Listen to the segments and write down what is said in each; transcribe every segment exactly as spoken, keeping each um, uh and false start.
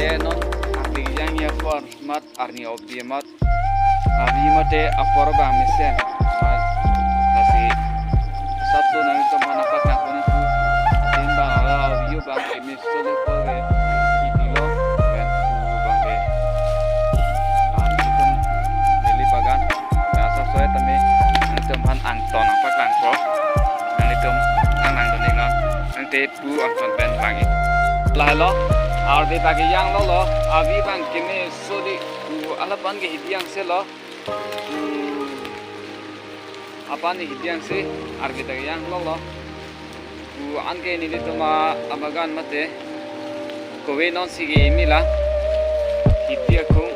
Eh, non, ardi kejang apor amat, arni opdi amat, avi mate apor abang mesen. Amat, lasi, satu nangtum aphan nangpaklangponji pu. Adim abang, ala avi abang, keme soli apor ke, kipilo, pen pu abang ke. Nelitum, neli bagan, nasa soe tame, nangtum aphan angton nangpaklangpo. Nanglitum, nang nangdun iknon, nangte pu angton pen vangji. Lahelo, ardi ta kejang lolo, avi abang keme soli, pu ala aphan ke hidi angse lo. Pu aphan hidi angse, ardi ta kejang lolo. Pu an ke nelitum abagan mate, kove non si ke imi la, hidi akung,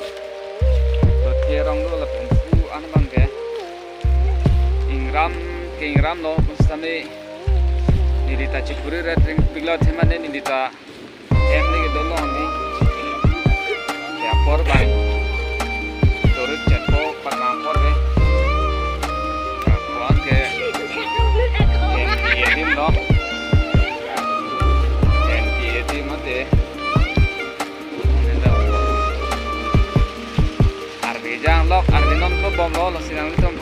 to the rong lo lapen pu an abang ke, ingram ke ingram lo, mustame, neli ta chipuri ret ring pik lo themane neli ta em ni ke dolo ni. Ya apor abang. Turut chetpo paklang apor ke. Ya apor ke. Em ki edim lo. Em ki edim mate. Ardi kejang lok, ardi non kebom lo, lasi nanglitum